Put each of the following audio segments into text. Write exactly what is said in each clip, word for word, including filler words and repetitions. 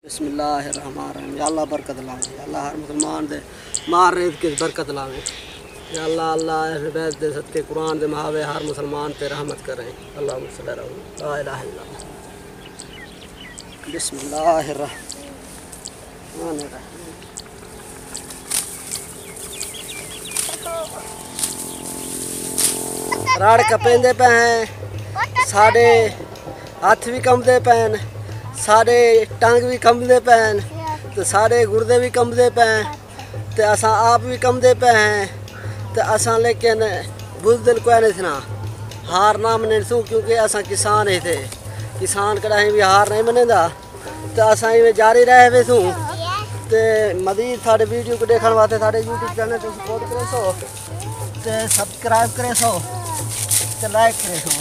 بسم اللہ الرحمن الرحیم۔ یا اللہ برکت لاویں، یا اللہ ہر مسلمان دے مال رزق وچ برکت لاویں۔ یا اللہ، اللہ اہل بیت دے صدقے، قرآن دے محاوے ہر مسلمان تے رحمت کریں۔ اللہم صلی علی لا الہ الا اللہ۔ بسم اللہ الرحمن الرحیم۔ رڑ کپیندے پئے ہیں، ساݙے ہتھ وی کمبدے پئے ہن، ساݙے ٹنگ وی کمبدے پئے ہن، تے ساݙے گردے وی کمبدے پئے ہیں، تے اساں آپ وی کمبدے پئے ہیں، تے اساں لیکن بزدل کوئے نہیں تھینا، ہار نہ منیسوں، کیونکہ اساں کسان ہیسے، کسان کݙاہیں وی ہار نہیں منیندا۔ تے اساں ایویں جاری رہ ویسوں۔ تے مزید ساݙے ویڈیو کوں ݙیکھݨ واسطے ساݙے یوٹیوب چینل کوں سپورٹ کریسو، تے سبسکرائب کریسو، تے لائک کریسو۔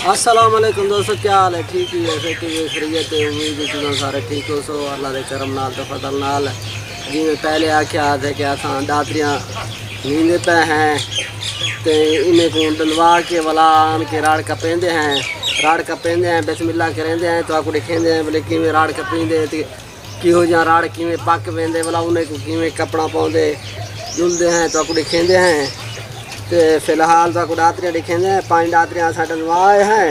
السلام علیکم دوستو، کیا حال ہے؟ ٹھیک ہی ہے؟ فٹ ہی ہے؟ خیریت ہے؟ امید ہے تساں سارے ٹھیک ہوسو، اللہ دے کرم نال تے فضل نال۔ جیویں پہلے آکھیا ہا کہ اساں ݙاتریاں نیندے پئے ہیں تے انہیں کوں ݙلوا کے ولا آن کے راڑ کپیندے ہیں، راڑ کپیندے ہیں، بسم اللہ کریندے ہیں، تہاکوں ݙکھیندے ہیں بلے کیویں راڑ کپیندے تے کیہو جیہاں راڑ کیویں پک ویندے، ولا انہیں کوں کیویں کپݨا پوندے، ݙلدے ہیں، تہاکوں ݙکھیندے ہیں۔ تے فی الحال تہاکوں ݙاتریاں ݙکھیندے ہیں، پنج ݙاتریاں اساں ݙلوا آئے ہیں۔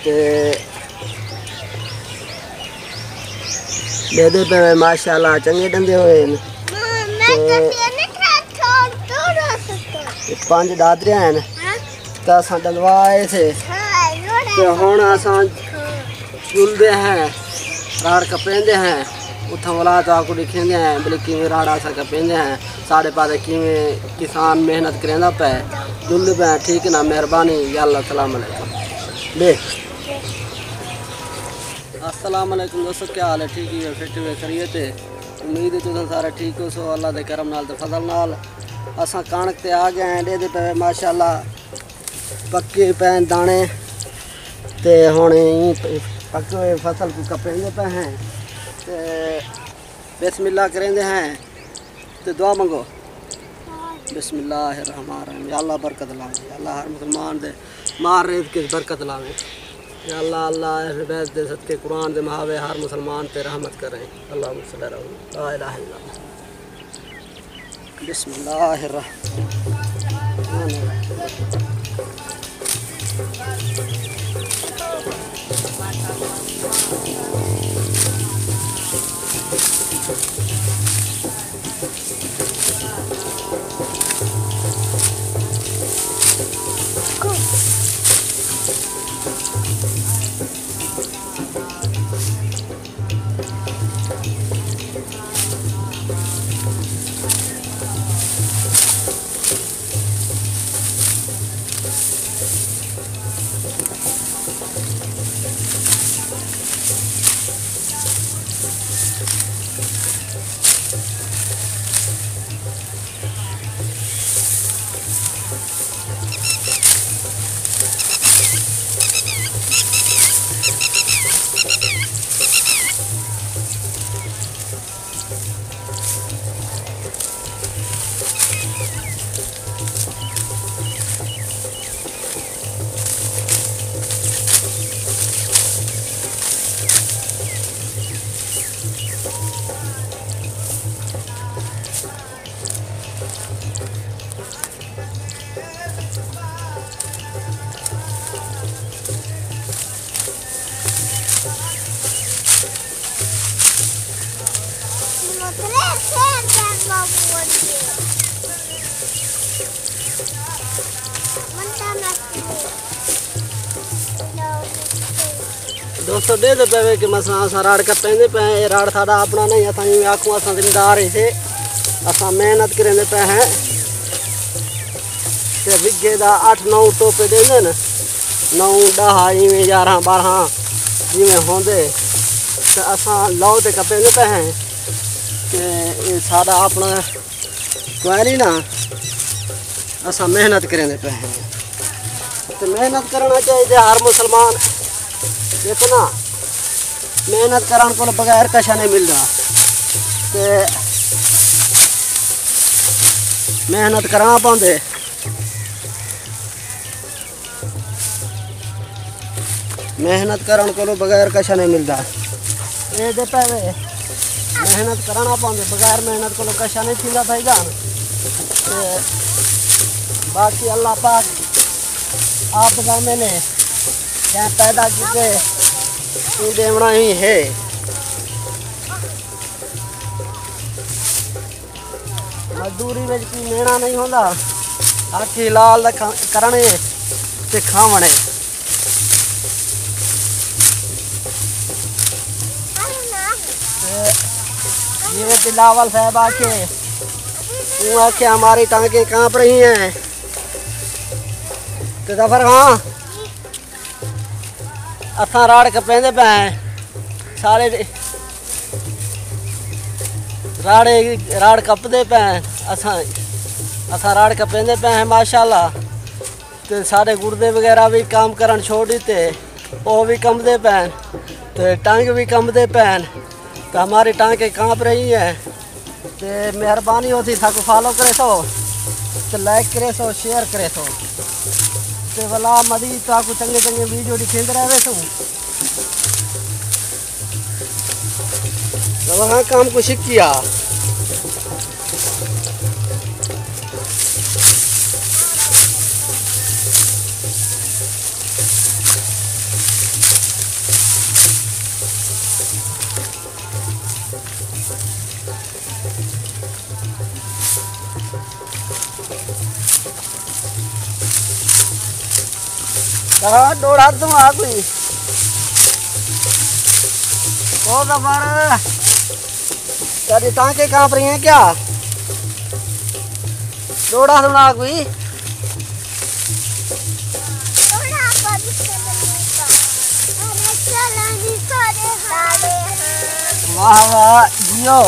تے ݙیہدے پئے ماشاءاللہ چنڳے ݙندے ہوئے ہن۔ تے پنج ݙاتریاں ہن۔ تے اساں ݙلوا آئے سے۔ تے ہݨ اساں ݙلدے ہیں، راڑ کپیندے ہیں، اتھاں ولا تہاکوں ݙکھیندے ہیں بلے کیویں راڑ اساں کپیندے ہیں، ساݙے پاسے کیویں کسان محنت کریندا پئے۔ ݙلدے پئے ہیں، ٹھیک ہے نا؟ مہربانی، یا اللہ، السلام علیکم۔ بے۔ السلام علیکم دوستو، کیا حال ہے؟ ٹھیک ہی ہے؟ فٹ ہی ہے؟ خیریت ہے؟ امید ہے تساں سارے ٹھیک ہوسو، اللہ دے کرم نال تے فضل نال۔ اساں کݨک تے آ ڳئے ہیں، ݙیہدے پئے ماشاءاللہ۔ پکے پئے ہن داݨے تے ہݨ ایں پکے ہوئے فصل کوں کپیندے پئے ہیں تے بسم اللہ کریندے ہیں تے دعا منگو۔ بسم اللہ الرحمن الرحیم۔ یا اللہ برکت لاویں، یا اللہ ہر مسلمان دے مال رزق وچ برکت لاویں۔ یا اللہ، اللہ اہل بیت دے صدقے، قرآن دے محاوے ہر مسلمان تے رحمت کریں۔ اللہم صلی علی لا الہ الا اللہ۔ بسم اللہ الرحمن الرحیم۔ دوستو، ݙیہدے پئے وے کہ مثلاً اساں راڑ کپیندے پئے ہیں، اے راڑ ساݙا اپݨا نہیں، اساں ایویں آکھوں اساں زمیندار ہیسے، اساں محنت کریندے پئے ہیں۔ تے وگھے دا اٹھ نو ٹوپے ݙیندن، نو ݙاہ ایویں یارہاں ٻارہاں جیویں ہوندے۔ اساں لو تے کپیندے پئے ہیں کہ اے ساݙا اپݨا کوئی نہیں نا، اساں محنت کریندے پئے ہیں۔ تے محنت کرݨا چاہیے ہر مسلمان، ݙیکھو نا، محنت کرݨ کول بغیر کشا نہیں ملدا۔ تے محنت کرݨا پوندے۔ محنت کرݨ کولوں بغیر کشا نہیں ملدا۔ اے دے پے وے، محنت کرݨا پوندے، بغیر محنت کولوں کشا نہیں تھیندا بھائی جان۔ تے باقی اللہ پاک آپ ضامن ہے، جیں پیدا کیتے، اوں ݙیوݨا ہی ہے۔ مزدوری وچ کوئی میݨا نہیں ہوندا، حق حلال دا کھا-، کرݨے تے کھاوݨے۔ تے جیویں بلاول صاحب آکھے، اوں آکھے ہماری ٹانگیں کانپ رہی ہیں۔ تے ظفر خان، اساں راڑ کپیندے پئے ہیں، سارے راڑے، راڑ کپدے پئے ہیں۔ اساں، اساں راڑ کپیندے پئے ہیں ماشاءاللہ۔ تے سارے گردے وغیرہ بھی کام کرن چھوڑ ݙتے، او بھی کمدے پئے ہیں، تے ٹنگ بھی کمدے پئے ہیں۔ تے ہماری ٹانگیں کانپ رہی ہیں۔ تے مہربانی ہوسی ساکوں فالو کریسو، تے لائک کریسو، شیئر کریسو۔ تے ولا مزید تہاکوں چنگے چنگے ویڈیو ݙکھیندے رہویسوں۔ ولا کم کوں سکھیا۔ ہاں، ݙوڑا توں آ کوئی۔ او ظفر، تیری ٹانگیں کانپ رہی ہیں کیا؟ ݙوڑا توں آ کوئی۔ واہ واہ، جیو۔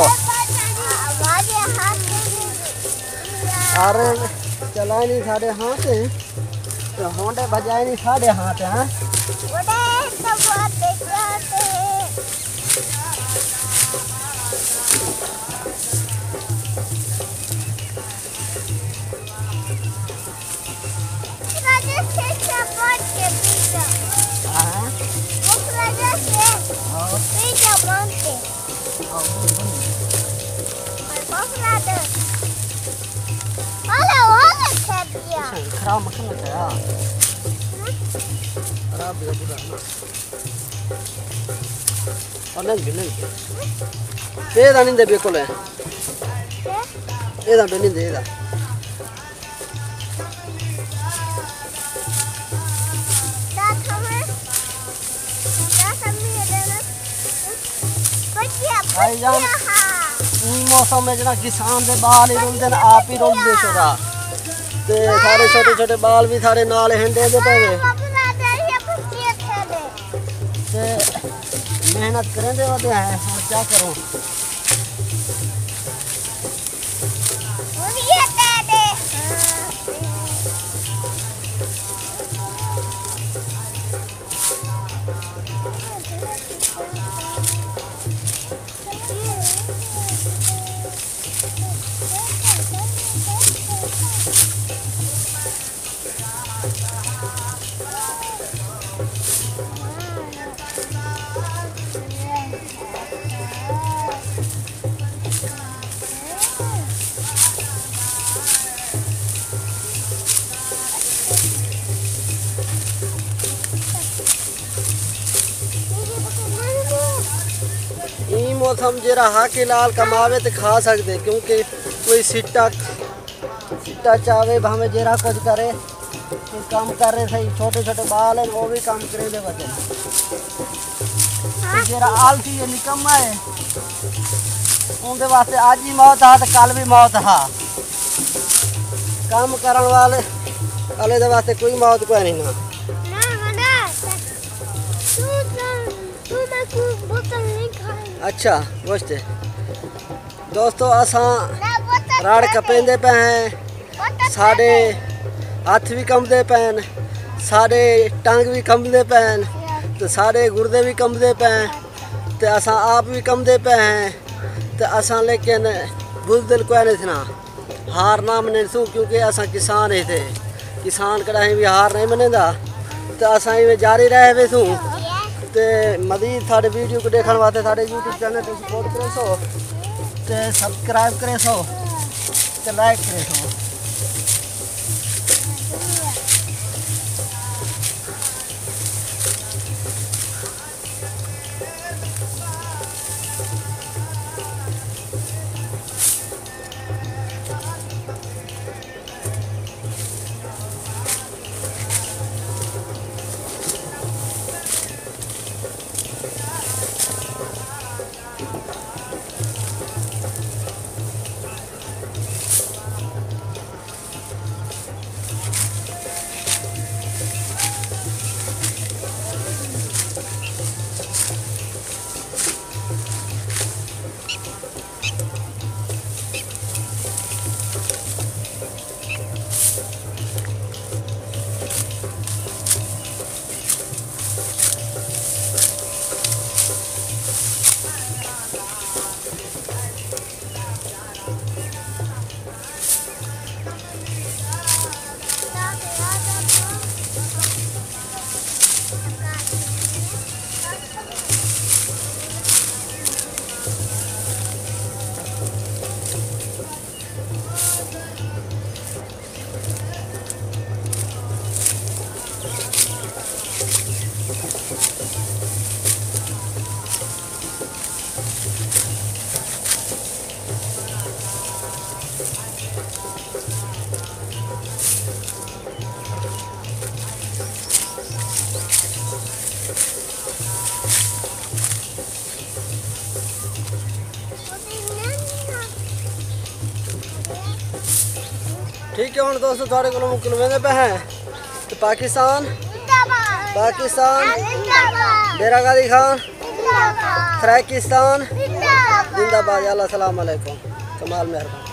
ارے، چلائے نہیں ساݙے ہاں تے، تے ہونڈے بجائے نہیں ساݙے ہاں تے، ہاں؟ ہاں۔ خراب مکھن لگا۔ خراب دے برا۔ اور نہیں، نہیں۔ اے دا نہیں دے بالکل ہے۔ اے دا نہیں دے، اے دا۔ بھائی جان، ایں موسم وچ نا کسان دے ٻال ہی رلدے نے، آپ ہی رل ٻیٹھے دا۔ تے سارے چھوٹے چھوٹے ٻال وی سارے نال ہنڈے دے پئے وے۔ تے محنت کریندے ودے ہیں، ہݨ کیا کروں؟ ایں موسم جیڑھا حق حلال کماوے تے کھا سڳدے، کیونکہ کوئی سٹا، سٹا چاوے بھاویں جیڑھا کجھ کرے، کوئی کم کرے سہی، چھوٹے چھوٹے ٻال ہن، او وی کم کریندے ودن۔ تے جیڑھا آلسی ہے، نکما ہے، اوندے واسطے اڄ ہی موت ہا تے کل وی موت ہا۔ کم کرݨ والے، والے دے واسطے کوئی موت کوئی نہیں نا۔ نہ، نہ، تو، تو، تو میکوں بوتل نہیں کھا۔ اچھا، گوشت۔ دوستو، اساں راڑ کپیندے پئے ہیں، ساݙے ہتھ وی کمبدے پئے ہن، ساݙے ٹنگ وی کمبدے پئے ہن، تے ساݙے گردے وی کمبدے پئے ہیں، تے اساں آپ وی کمبدے پئے ہیں، تے اساں لیکن بزدل کوئی نہیں تھنا۔ ہار نہ منیسوں، کیونکہ اساں کسان ہیسے، کسان کݙاہیں وی ہار نہیں منیندا۔ تے اساں ایویں جاری رہ ویسوں۔ تے مزید ساݙے ویڈیو کوں ݙیکھݨ واسطے ساݙے یوٹیوب چینل کوں سپورٹ کریسو، تے سبسکرائب کریسو، تے لائک کریسو۔ ٹھیک ہے، ہݨ دوستو، تہاݙے کولوں مکلویندے پئے ہیں۔ تے پاکستان، پاکستان، ڈیرہ غازی خان، تھریکستان، زندہ باد۔ اللہ، السلام علیکم، کمال مہربانی۔